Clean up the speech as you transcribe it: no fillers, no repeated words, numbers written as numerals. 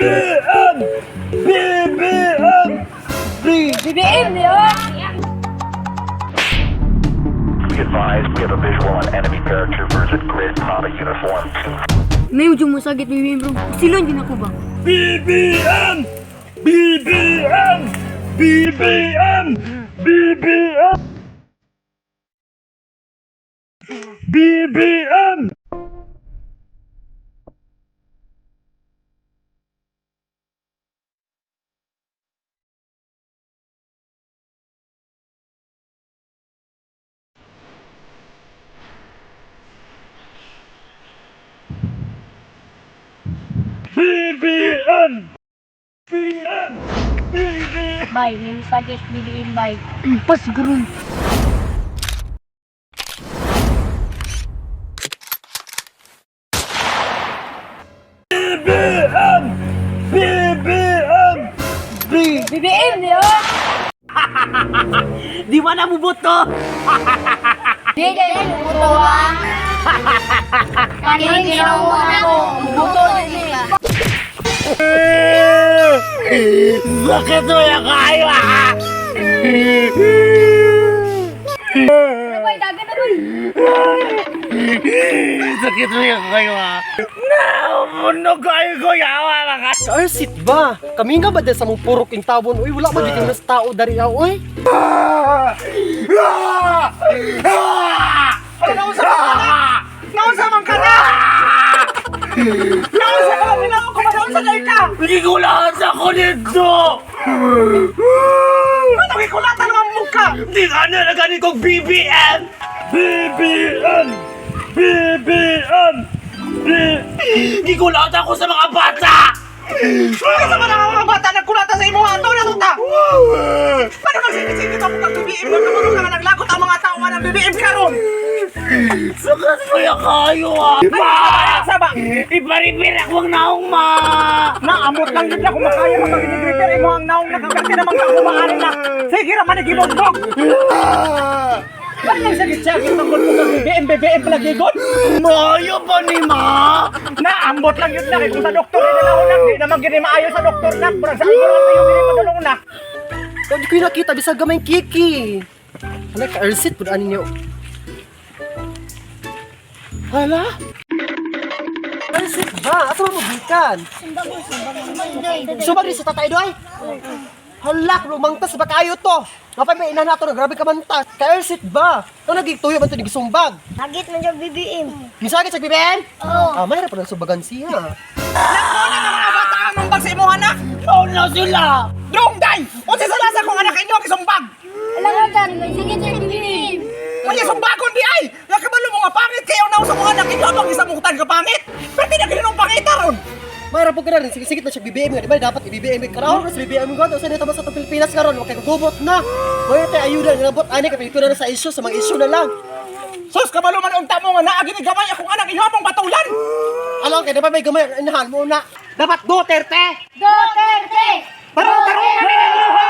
BBM! BBM! B! BBM, di ba? Be advised, we have a visual on enemy paratroopers at grid Papa Uniform 2. May medyo masagit BBM bro. Silon din ako ba? BBM! BBM! BBM! BBM! BBM! BBM! BBM! BBM! Bay, may masagit BBM bay. Pas gurun. BBM! BBM! B! BBM, di ba? Di ba namubuto? Di kayo buto ah. Kanin ginawa na ako. Buto din eh. Sakit mo yung kayo ah! Ano ba, dagan na ba? Sakit mo yung kayo ah! Namunog kayo ko yawa mga Arsit ba? Kami nga ba dahil sa mong purok in tawon? Uy, wala ba dito mas tao dari ah, uy? Naunsa man ka na! Naunsa ka man Naunsa ka Naunsa na ka! Gigulatan ako nito! Ano gikulatan naman mo ka? Di ka na nagani kong BBM! BBM! BBM! B! Gikulatan ako sa mga bata! Ano sa mga mga bata nagkulata sa imo ato na tuta? Paano nagsigit-sigit ako kag BBM nga kabalo ka nga naglagot ang mga tao ng BBM karon? Sakat mo yung kayo ah! Ma! Sa ba? Iparipir akong naong ma! Naamot lang yun na kung makaya ka mag-repair imo ang naong nakakarti naman ka kumaanin na. Sige ra man gibog-bog. Paano nagsagit-sagit ang ko kag BBM BBM palagi god? Maayo pa ni ma! Naambot lang yun na kay kung sa doktor ni nalaw di naman gini maayo sa doktor nak. Murag sa angkor lang yung gini padulong nak. Huwag ko yung nakita, bisag gamay kiki. Hala, ka-arsit po ano niyo. Hala? Arsit ba? Asa mo gikan? Sumag rin sa tatay doy? Hala, lumangtas ba kayo to? Napay may ina nato na grabe ka mantas. Ka-arsit ba? Ano naging tuyo ba ito nagisumbag? Hagit man yung BBM. Gisagit sa BBM? Oo. Ah, mayroon pa ng sumbagan siya. Nagmuna ka mga bata ang numbag sa imo anak. Naon na sila! Drong day! Unsa sa lasa kong anak inyo gisumbag? Alam mo dan, may sakit yung BBM. Kaya sumbagon di ay! Nakabalo mo nga pangit kayo na sa mga anak inyo bang isang mukutan ka pangit? Pero di na ginanong pangit aron! Mayroon po ka na rin, sige, sige na siya BBM nga, di ba? Dapat i-BBM karon sa BBM nga, sa dito ba sa itong Pilipinas karon, huwag kayo gubot na. Mayroon tayo ayuda, nabot ani kay Pilipinas na sa issue, sa mga issue na lang. Sus, kabalo man unta mo nga naa gini gamay akong anak inyo mong batulan! Alam kay di ba may gamay inahan mo na. Dapat Duterte. Duterte! Tarong tarong!